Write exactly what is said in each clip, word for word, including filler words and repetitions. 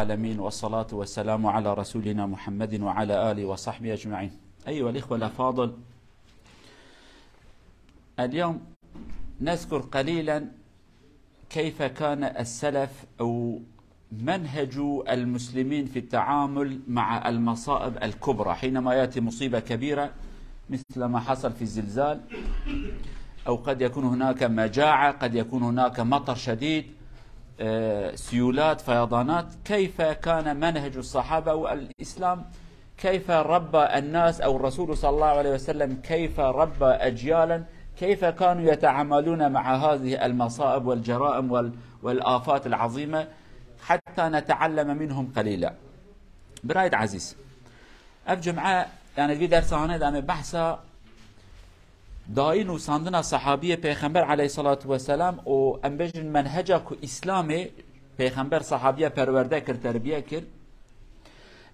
العالمين، والصلاة والسلام على رسولنا محمد وعلى آله وصحبه أجمعين. أيها الإخوة الأفاضل، اليوم نذكر قليلا كيف كان السلف أو منهج المسلمين في التعامل مع المصائب الكبرى. حينما يأتي مصيبة كبيرة مثل ما حصل في الزلزال، أو قد يكون هناك مجاعة، قد يكون هناك مطر شديد، آه، سيولات، فيضانات، كيف كان منهج الصحابة والإسلام، كيف ربى الناس أو الرسول صلى الله عليه وسلم كيف ربى أجيالا، كيف كانوا يتعاملون مع هذه المصائب والجرائم وال-، والآفات العظيمة، حتى نتعلم منهم قليلا. Birayê ezîz, ev cum'e, yani vî dersa hanê de em ê behsa dayîn û sandina sahabiyê Pêxember aleyhissalatu vesselam û em bêjin menheca ku Îslamê Pêxember sahabiya perwerde kir, terbiye kir.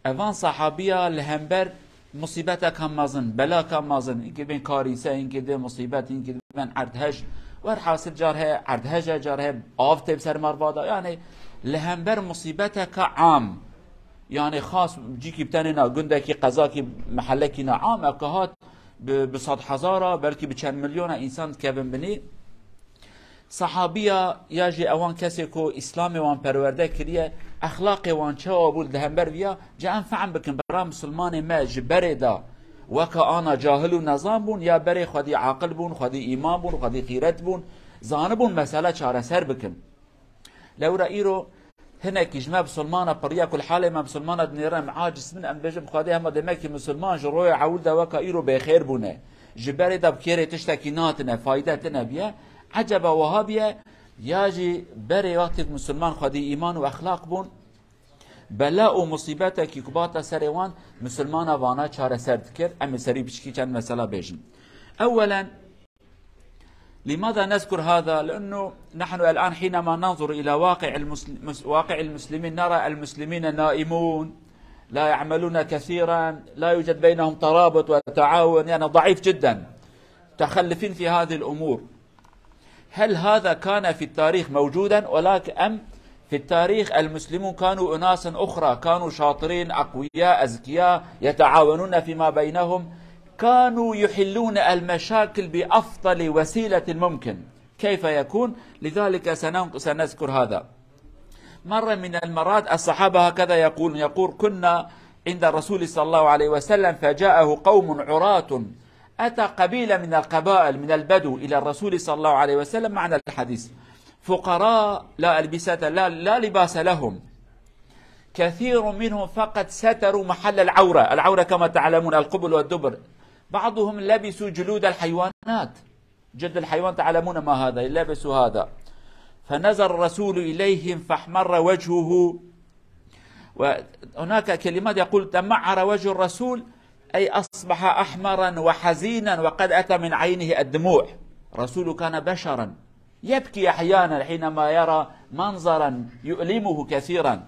Evan sahabiya li hember musîbeteka mezin, belaka mezin, hinkî bên karîse, hinkî dê musîbet, hinkî bên erdhej. Werhasil car he erdhej e, car he av tê bi ser merva de. Yani li hember musîbeteka am. Yani xas cîkî bi tenê na, gundekî, qezakî, mehelekî na am e, ke hat bi, bi sed hezara, belkî bi çend milyona însan dikevin binî. Sahabiya ya jî ewan kesê ku Îslamê wan perwerde kiriye, exlaqê wan çawa bû li hember viya, ca em fehm bikin, bira misilmanê me ji berê de weke ana cahil û nezan bûn, ya berê xwedî aqil bûn, xwedî îman bûn, xwedî xîret bûn, zanibûn mesele çareser bikin. Lewra îro hinekî ji me bisilmana piriya ku li halê me bisilmana dinêre, em aciz bin, em bêjin, Xwedê hema demekî misilman ji roya ewil de weka îro bêxêr bûne. Ji berê de bi kêrê tiştekî natine, fayde tine biye. Eceba wiha biye, ya jî berê wextê ku misilman xwedî îman û exlaq bûn, bela û musîbetekî ku bata serê wan, misilmana vana çareser dikir. Em ê serî piçkî çend mesela bêjin. Ewelen, لماذا نذكر هذا؟ لأنه نحن الآن حينما ننظر إلى واقع المسل-، مس-، واقع المسلمين، نرى المسلمين نائمون، لا يعملون كثيرا، لا يوجد بينهم ترابط وتعاون، يعني ضعيف جدا، متخلفين في هذه الأمور. هل هذا كان في التاريخ موجودا؟ ولكن أم في التاريخ المسلمون كانوا أناسا أخرى، كانوا شاطرين، أقوياء، أذكياء، يتعاونون فيما بينهم، كانوا يحلون المشاكل بأفضل وسيلة ممكن. كيف يكون؟ لذلك سنن-، سنذكر هذا. مرة من المرات الصحابة هكذا يقول، يقول: كنا عند الرسول صلى الله عليه وسلم فجاءه قوم عراة، أتى قبيلة من القبائل من البدو إلى الرسول صلى الله عليه وسلم، معنى الحديث، فقراء لا ألبسة، لا، لا لباس لهم، كثير منهم فقط ستروا محل العورة، العورة كما تعلمون القبل والدبر، بعضهم لبسوا جلود الحيوانات، جلد الحيوان تعلمون ما هذا، لبسوا هذا، فنظر الرسول إليهم فاحمر وجهه، وهناك كلمات يقول: تمعر وجه الرسول، أي أصبح أحمرا وحزينا وقد أتى من عينه الدموع. الرسول كان بشرا يبكي أحيانا حينما يرى منظرا يؤلمه كثيرا.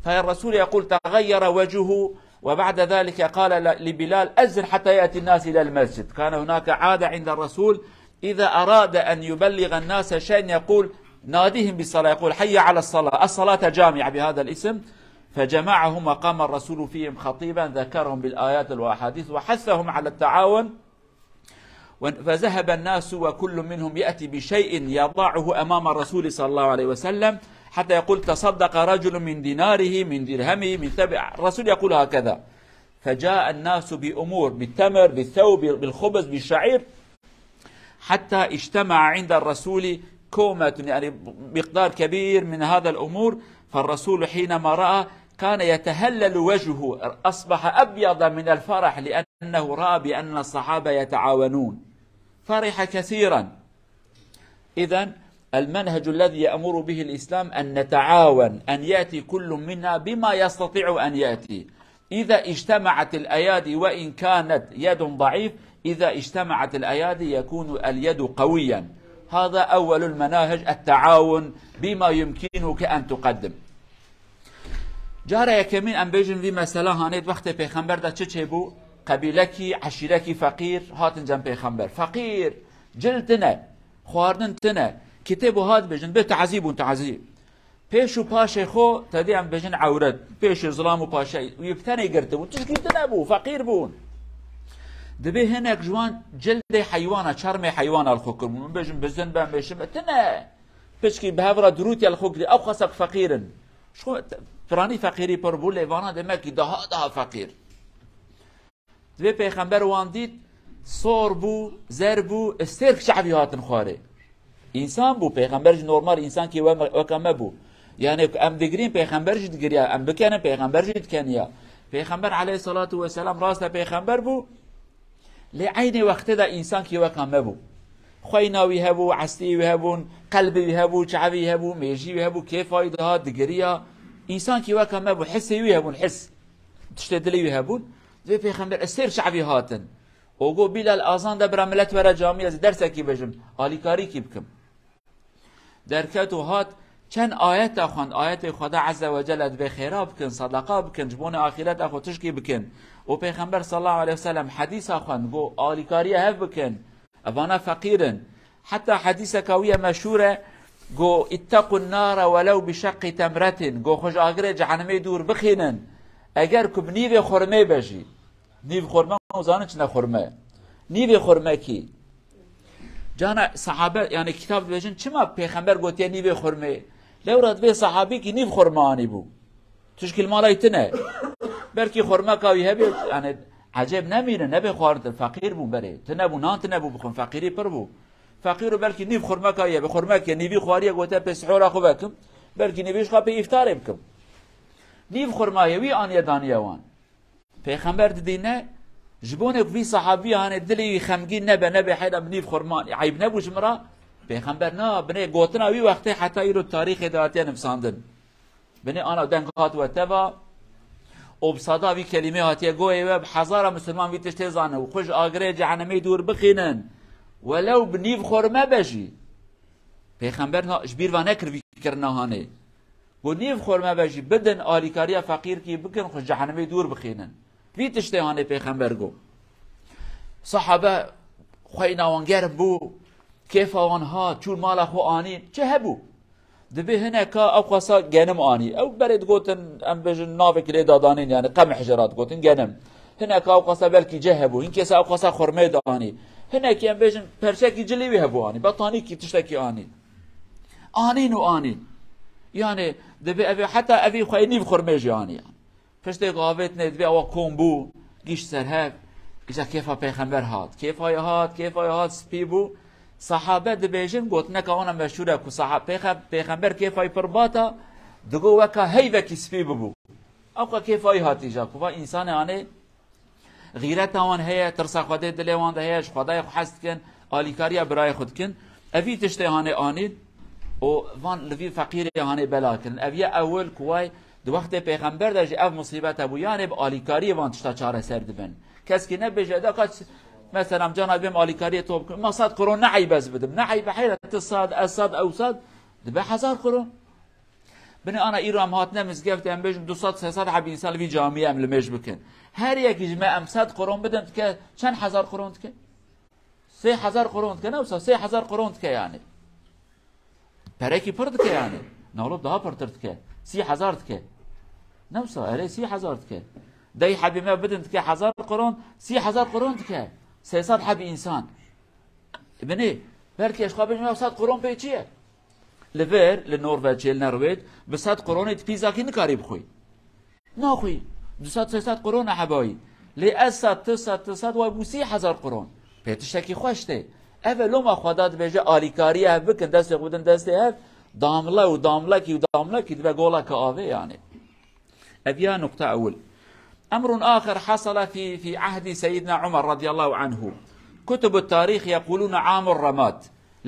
فالرسول يقول: تغير وجهه، وبعد ذلك قال ل-، لبلال: أذن حتى يأتي الناس إلى المسجد. كان هناك عادة عند الرسول، إذا أراد أن يبلغ الناس شيئا يقول، ناديهم بالصلاة، يقول: حي على الصلاة، الصلاة جامعة بهذا الاسم. فجمعهم وقام الرسول فيهم خطيبا ذكرهم بالآيات والأحاديث وحثهم على التعاون. و-، فذهب الناس وكل منهم يأتي بشيء يضعه أمام الرسول صلى الله عليه وسلم حتى يقول: تصدق رجل من ديناره، من درهمه، من ثوبه. الرسول يقول هكذا. فجاء الناس بأمور، بالتمر، بالثوب، بالخبز، بالشعير، حتى اجتمع عند الرسول كومة، يعني مقدار كبير من هذا الأمور. فالرسول حينما رأى كان يتهلل وجهه، أصبح أبيض من الفرح لأنه رأى بأن الصحابة يتعاونون، فرح كثيرا. إذن المنهج الذي يأمر به الإسلام أن نتعاون، أن يأتي كل منا بما يستطيع أن يأتي. إذا اجتمعت الأيادي، وإن كانت يد ضعيف، إذا اجتمعت الأيادي يكون اليد قويا. هذا أول المناهج، التعاون بما يمكنك أن تقدم. Cara yekemîn em bêjin vî mesela hanê di wextê pêxember de çi çêbû? Qebîlekî, eşîrekî feqîr hatin cem pêxember. Feqîr, cil tine, xwarin tine. Kitêbo hat bêjin, bê tazî bûn, tazî. Pêş û paşê xwe, te dê em bêjin ewret, pêşê zilam û paşê wî bi tenê girtibûn. Tişkî tune bû, feqîr bûn. Dibê hinek ji wan cildê heywana, çermê heywana li xwe kiribûn. Min bêjin bizin be, mêşin be, tune. Piçkî bi hev re dirûtiya li xwe kirî, ew xwesa ku feqîr in. Ji xwe te-, piranî feqîrî pir bû, lê vana demekî daha, daha feqîr. Divê pêxember wan dît, sor bû, zer bû, stêrk çavî hatin xwarê. Însan bû, pêxember jî normal însankî we me, weka me bû. Yani em digirîn, pêxember jî digiriya, em bikenin, pêxember jî dikeniya. Pêxember aleyhissalatu vesselam rast e pêxember bû, lê eynê wextê de însankî weka me bû. Xweyna wî hebû, estî wî hebûn, qelbê wî hebû, çavî wî hebû, mêjî wî hebû, kêfa wî dihat, digiriya. Însankî weka me bû, hisê wî hebûn, his. Tiştê dilê wî hebûn. Divê pêxember ez sêr çavî hatin. Û got, Bîlal, azan de bira milet were camî, ez dersekî bêjim, alîkarîkî bikim. Derket û hat, çend ayeta xwend, ayetê Xweda Azze ve Celle dibê xêra bikin, sedeqa bikin, ji bonê axîreta xwe tişkî bikin. Û Pêxember sallallahu aleyhi ve sellem hedîsa xwend, got, alîkariya hev bikin, evana feqîr in. Heta hedîseka wî ye meşhûr e, got, "Îttequn nara welew bi şeqqî temretin", got, "Xwe ji agirê cehennemê dûr bixînin, eger ku bi nîvê xurmê be jî." Nîv xurme, û zanin çi ne xurme. Nîvê xurmekî. Cana sahabe, yani kitab dibêjin, çima pêxember gotiye nîvê xurmê? Lewra divê sahabîkî nîv xurme anî bû. Tişkî li mala wî tune. Belkî xurmeka wî hebê, yani ecêb nemîne, nebê xwarin, feqîr bûn berê. Tune bû, nan tune bû bixwin, feqîrî pir bû. Feqîr û belkî nîv xurmeka wî hebê, xurmekê nîvî xwariye gote pê sihora xwe vekim. Belkî nîvî jixwe pê îftarê bikim. Nîv xurmayê wî aniye daniye wan. Pêxember didîne, ji bonê ku vî sahabî hanê dilê wî xemgîn nebe, nebe heyra bi nîv xurman, eyb nebû ji min re? Pêxember na, binê gotina wî wextê heta îro tarîxê de hatiye nivsandin. Binê ana deng hat we teva, û bi sada vî kelîmê hatiye goyê we, bi hezara misilman vî tiştê zanin û xwe ji agirê cehennemê dûr bixînin. Welew bi nîv xurme be jî. Pêxember na, ji bîr ve nekir vî kirina hanê. Got, nîv xurme be jî bidin, alîkariya feqîrkî bikin, xwe ji cehennemê dûr bixînin. Vî tiştê hanê pêxember got. Sahabe xweyna wan germ bû, kêfa wan hat, çûn mala xwe anîn. Çi hebû? Dibê hineka ew xwesa genim anî. Ew berê digotin, em bêjin navekî lê dadanîn, yani qemh jê re digotin genim. Hineka ew xwesa belkî cih hebû, hin kesa ew xwesa xurmê danî. Hinekî em bêjin perçekî cilî wî hebû anî, betanîkî tiştekî anî. Anîn û anîn. Yani dibê ev ê, heta ev ê xweyê nîv xurmê jî anî yani. Piştê ku avêtine dibê ewa kom bû, gişt ser hev, îca kêfa pêxember hat. Kêfa wî hat, kêfa wî hat, spî bû. Sahabe dibêjin, gotineka wana meşhûr e ku saha-, pêxe-, pêxember kêfa wî pir bata, digo weka heyvekî spî bibû. Ewqa kêfa wî hat îca, ku va însanê anê xîreta wan heye, tirsa Xwedê dilê wan de heye, ji Xwedayê xwe hez dikin, alîkariya birayê xwe dikin. Ev vî tiştê hanê anîn û van li vî feqîrê hanê bela kirin. Ev ye ewil ku way di wextê pêxember de jî ev musîbet hebû. Yanê bi alîkariyê van tişta çareser dibin. Keskî nebêje, de kaç, mesela, cana bêm alîkariyê to bikim. Ma sed qron ne eyb ez bidim. Ne eyb e, heyra, ti sed, ez sed, ew sed, dibe hezar qron. Binê ana îro em hatine mizgeftê, em bêjin du sed sê sed heb însan li vî camiyê em limêj bikin. Her yekî ji me em sed qron bidin dike, çend hezar qron dike? Sê hezar qron dike, ne wisa sê hezar qron dike yani. Perekî pir dike yani. Nalop daha pirtir dike. Sî hezar dike. Ne wisa, erê sî hezar dike. Dey hebî me bidin dike hezar qron, sî hezar qron dike. Sê sed heb însan. Binê, belkî ez xwe bêjim, ew sed qron pê çi ye? Li vir, li Norveçê, li Nerwêc, bi sed qronê tu pîzakî nikarî bixwî. Naxwî. Du sed sê sed qron e hebayî. Lê ez sed, tu sed, tu sed, way bû sî hezar qron. Pê tiştekî xweş tê. Ev e loma Xweda dibêje, alîkariya hev bikin, destê xwe bidin destê hev, damle û damlekî û damlekî dibe goleke avê yani. Ev ya nokta ewil. أمر آخر حصل في، في عهد سيدنا عمر رضي الله عنه. كتب التاريخ يقولون عام الرماد.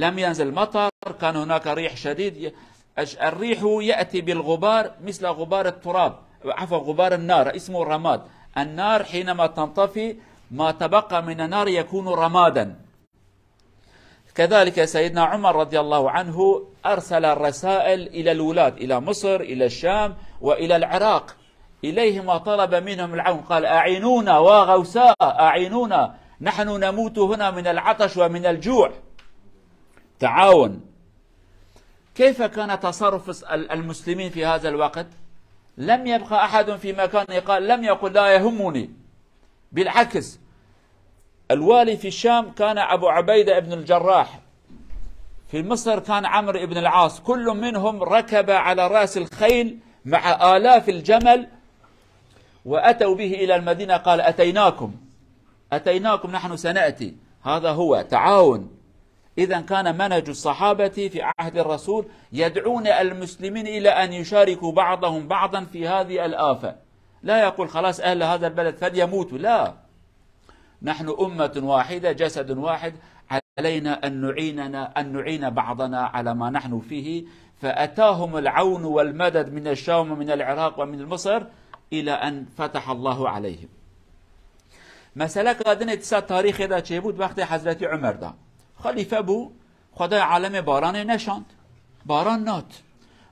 لم ينزل مطر، كان هناك ريح شديد. الريح يأتي بالغبار مثل غبار التراب، عفوا، غبار النار، اسمه رماد. النار حينما تنطفي، ما تبقى من النار يكون رمادا. كذلك سيدنا عمر رضي الله عنه أرسل رسائل إلى الولاة، إلى مصر، إلى الشام، وإلى العراق. إليهم وطلب منهم العون. قال: "أعينونا وغوثاء، أعينونا، نحن نموت هنا من العطش ومن الجوع." تعاون. كيف كان تصرف ال-، المسلمين في هذا الوقت؟ لم يبق أحد في مكانه قال، لم يقل: "لا يهمني". بالعكس، الوالي في الشام كان أبو عبيدة بن الجراح، في مصر كان عمرو بن العاص، كل منهم ركب على رأس الخيل مع آلاف الجمل وأتوا به إلى المدينة، قال: "أتيناكم، أتيناكم، نحن سنأتي". هذا هو تعاون. إذا كان منهج الصحابة في عهد الرسول يدعون المسلمين إلى أن يشاركوا بعضهم بعضا في هذه الآفة. لا يقول: "خلاص، أهل هذا البلد فليموتوا"، لا. نحن أمة واحدة، جسد واحد، علينا أن نعيننا، أن نعين بعضنا على ما نحن فيه، فأتاهم العون والمدد من الشام ومن العراق ومن مصر إلى أن فتح الله عليهم. Mesele ka dinê dîsa tarîxê de çêbû, di wextê Hezretî Umer de. Xelîfe bû, Xwedayê alemê baranê neşand. Baran nat.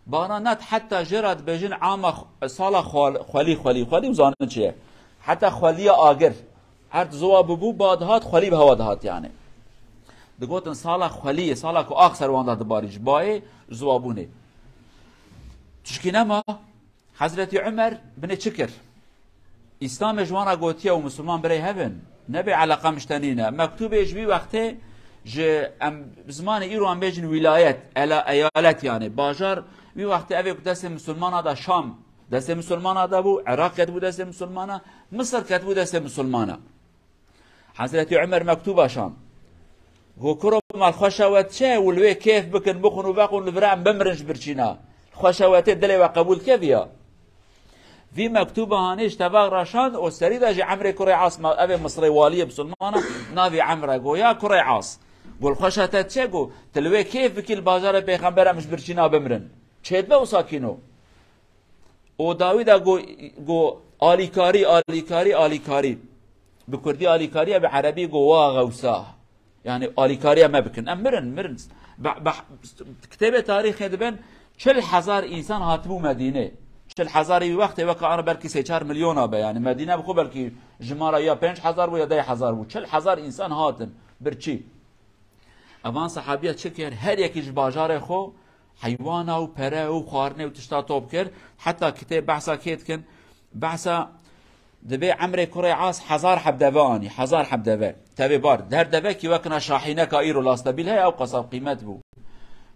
Baran nat, heta jê re dibêjin ama xw-, sala xwal-, xwelî, xwelî, xwelî û zanin çi ye. Heta xweliya agir. Erd ziwa bûbû, ba dihat, xwelî bi hewa dihat yani. Digotin sala xweliyê, sala ku ax ser wan de dibarî, ji bayê ziwabûnê. Tişkî nema, Hezretî Umer binê çi kir? Îslamê ji wan re gotiye û misilman birê hev in. Nebê eleqa min ji te nîne. Mektûbê ji vî wextê ji em zimanê îro em bêjin wîlayet, ela-, eyalet yani. Bajar, vî wextê ev ê ku destê misilmana da Şam, destê misilmana da bû, Iraq ketibû destê misilmana, Misir ketibû destê misilmana. Hezretî Umer mektûba şand. Got, "Kuro me, xweşa we çi ye û li wê kêf bikin, bixwin û vexwin, li vir em bimirin ji birçîna? Xweşa we tê dilê we qebûl dike viya?" Vî mektûba hanê ji tevaq re şand û serî de jî Emrê kurê As, ma-, ev ê Misirê waliyê bisilmana, navê Emre, got, "Ya kurê As, got, xweşa te çi ye?" Got, "Tu li wê kêf bikî, li bajarê Pêxember em ji birçîna bimirin. Çêdibe wisa kîno?" Û dawî de got, got, "Alîkarî, alîkarî, alîkarî." Bi kurdî alîkarî ye, bi erebî got, "Wa xewsa." Yani alîkariya me bikin. Em mirin, mirin. Be-, be-, kitêbê tarîxê dibin, çil hezar însan hatibû Medînê. Çil hezarî wî wextê weke ana belkî sê çar milyona be. Yani Medîne bi xwe belkî jimara ya pênc hezar bû ya deh hezar bû. Çil hezar însan hatin. Birçî. Evan sehabiya çi kir? Her yekî ji bajarê xwe heywana û pere û xwarinê û tişta top kir. Heta kitê behsa kê dikin? Behsa dibê Emrê kurê As hezar heb deve anî. Hezar heb deve. Tevê bar. Her devekî wekina şahîneka îro lastebîl heye, ew qasa qîmet bû.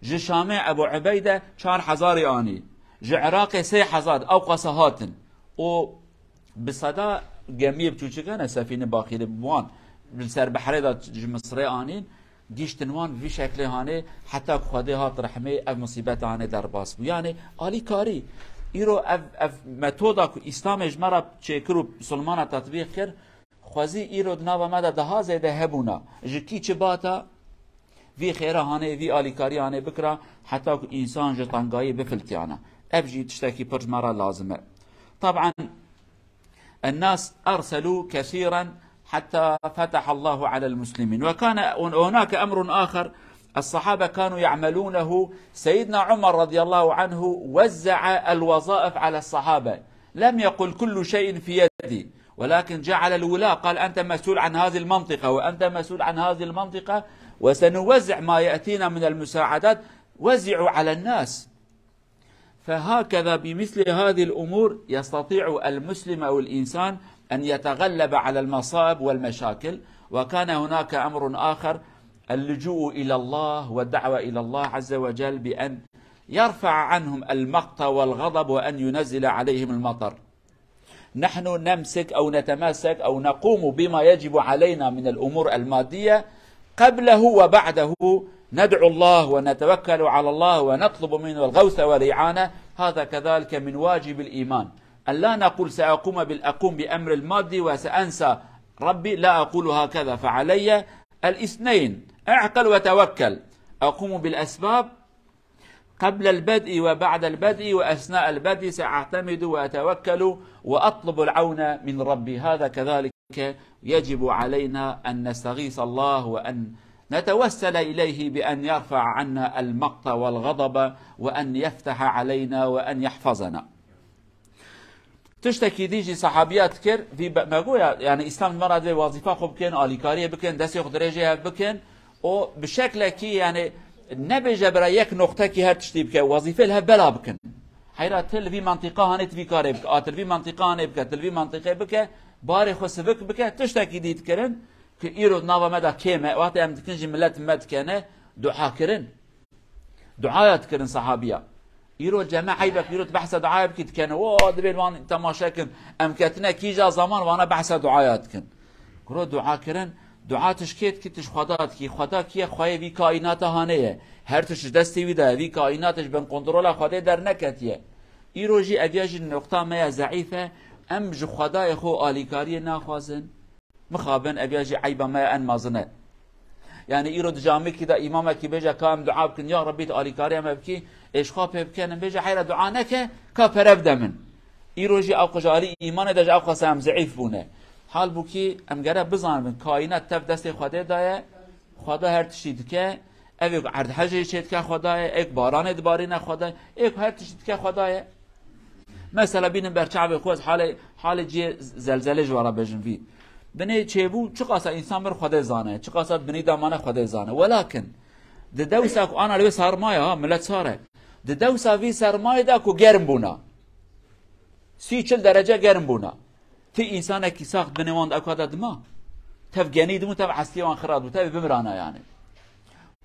Ji Şamê Ebu Ubeyde çar hezarî anî. Ji Iraqê sê hezar, ew qasa hatin. Û Bi seda gemiyê biçûçik hene, sefîne baxîrê bi wan li ser behrê de ji Misirê anîn, gihiştin wan vî şeklê hanê, heta ku Xwedê hat rehmê, ev musîbeta hanê derbas bû. Yanî alîkarî. Îro ev, ev metoda ku Îslamê ji me re çêkir û misilmana tetbîq kir, xwezî îro di nava me de daha zêde hebûna. Ji kî çi bata, Vî xêra hanê, vî alîkarî hanê bikira, heta ku însan ji tengayî bifiltiyana. Ev jî tiştekî pir ji me re lazim e. Taban, الناس أرسلوا كثيرا حتى فتح الله على المسلمين. وكان هناك أمر آخر الصحابة كانوا يعملونه. سيدنا عمر رضي الله عنه وزع الوظائف على الصحابة. لم يقل: "كل شيء في يدي". ولكن جعل الولاة، قال: "أنت مسؤول عن هذه المنطقة، وأنت مسؤول عن هذه المنطقة، وسنوزع ما يأتينا من المساعدات، وزعوا على الناس". فهكذا بمثل هذه الأمور يستطيع المسلم أو الإنسان أن يتغلب على المصائب والمشاكل. وكان هناك أمر آخر، اللجوء إلى الله والدعوة إلى الله عز وجل بأن يرفع عنهم المقت والغضب وأن ينزل عليهم المطر. نحن نمسك أو نتمسك أو نقوم بما يجب علينا من الأمور المادية قبله وبعده، ندعو الله ونتوكل على الله ونطلب منه الغوث والإعانة. هذا كذلك من واجب الإيمان، أن لا نقول: "سأقوم بال-، أقوم بأمر المادي وسأنسى ربي"، لا أقول هكذا، فعلي الاثنين، اعقل وتوكل، أقوم بالأسباب قبل البدء وبعد البدء وأثناء البدء سأعتمد وأتوكل وأطلب العون من ربي. هذا كذلك يجب علينا أن نستغيث الله وأن نتوسل إليه بأن يرفع عنا المقت والغضب وأن يفتح علينا وأن يحفظنا. Tiştekî dî jî sehabiya dikir, vî be-, me goya, yani Îslam ji me re divê wazîfa xwe bikin, alîkariyê bikin, destê xwe dirêjê hev bikin û bi şeklekî, yani Nebêje bira yek noqtekî her tiştî bike, wezîfê li hev bela bikin. Heyra tu li vî mentiqa hanê tu vî karê bike, a tu li vî mentiqa hanê bike, tu li vî mentiqê bike, barê xwe sivik bike, tiştekî dî dikirin, ku îro di nava me de kêm e, wextê em dikin jî milet me dikene, dua kirin. Duaya dikirin sahabiya. Îro ceme eybek, îro tu behsa duaya bikî dikene, o divê wan temaşe kin, em ketine kîja zaman wana behsa duaya dikin. Kuro dua kirin, dua tu ji kê dikî, tu ji Xweda dikî. Xweda kî ye? Xweyê vî kaînata hanê ye. Her tişt ji destê wî de ye. Vî kaînatê ji bin kontrola Xwedê derneketiye. Îro jî ev ya jî noqta me ya zeîf e. Em ji Xwedayê xwe alîkariyê naxwazin. Mixabin, ev ya jî eyba me ya en mezin e. Yani îro di camekî de îmamekî bêje ka em dua bikin, ya Rebî tu alîkariya me bikî, ê ji xwe pê bikenin, bêje heyra dua neke, ka pere bide min. Îro jî ew qij alî îmanê de ji ew qasa em zeîf bûne. Halbûkî em gere bizanibin, kaînat tev destê Xwedê de ye, Xweda her tiştî dike, ev ê ku erdhejê çê dike Xweda ye, ê ku baranê dibarîne Xweda ye, ê ku her tiştî dike Xweda ye. Mesela bînin ber çavê xwe ez halê, halê cihê zelzelê ji we re bêjim vî. Binê çêbû, çiqasa însan mir Xwedê zane, çiqasa di binî de mane Xwedê zane. Welakin, di dewsa ku ana li wê sermaye ha, milet sar e. Di dewsa vî sermayê de ku germ bûna. Sî çil derece germ bûna. Ti însanekî sax binê wan de ew kata dima. Tev genî dibû, tev esliyê wan xira dibû, tev bimirana yani.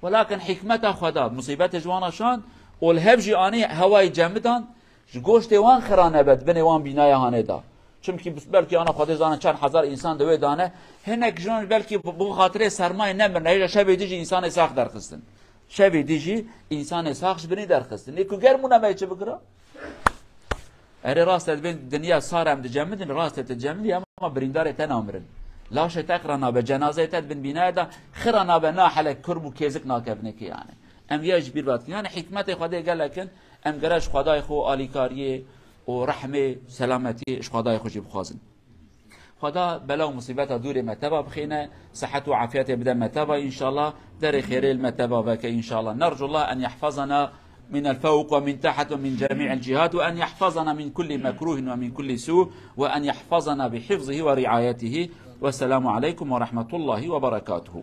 Welakin hikmeta Xweda, musîbetê ji wan şand û li hev jî anî hewayî cemidan, ji goştê wan xira nebe, di binê wan bînaya hanê da. Çimkî belkî ana Xwedê zane çend hezar însan di wê dane, hinek ji wan belkî bi, bi xatirê sermayê nemirine, hêja şevê dî jî însanê sax derxistin. Şevê dî jî însanê sax ji binî derxistin. Lê ku germ bûna me çi bikira? Erê rast e, dibên dinya sar em dicemidin, rast e tu dicemidî, ama birîndarê te namirin. Laşê te xira nabe, cenazeyê te dibin bînayê de xira nabe, nahelek kurm û kêzik nakevine ki yani. Em viya ji bîr vedikin. Yani hikmetê Xwedê gelek in, em gere ji Xwedayê xwe alîkariyê û rehmê, selametiyê ji Xwedayê xwe jî bixwazin. Xweda bela û musîbeta dûrê me teva bixîne, sihet û afiyetê bide me teva înşallah, derê xêrê li me teva veke înşallah. نرجو الله أن يحفظنا من الفوق ومن تحت ومن جميع الجهات وأن يحفظنا من كل مكروه ومن كل سوء وأن يحفظنا بحفظه ورعايته. والسلام عليكم ورحمة الله وبركاته.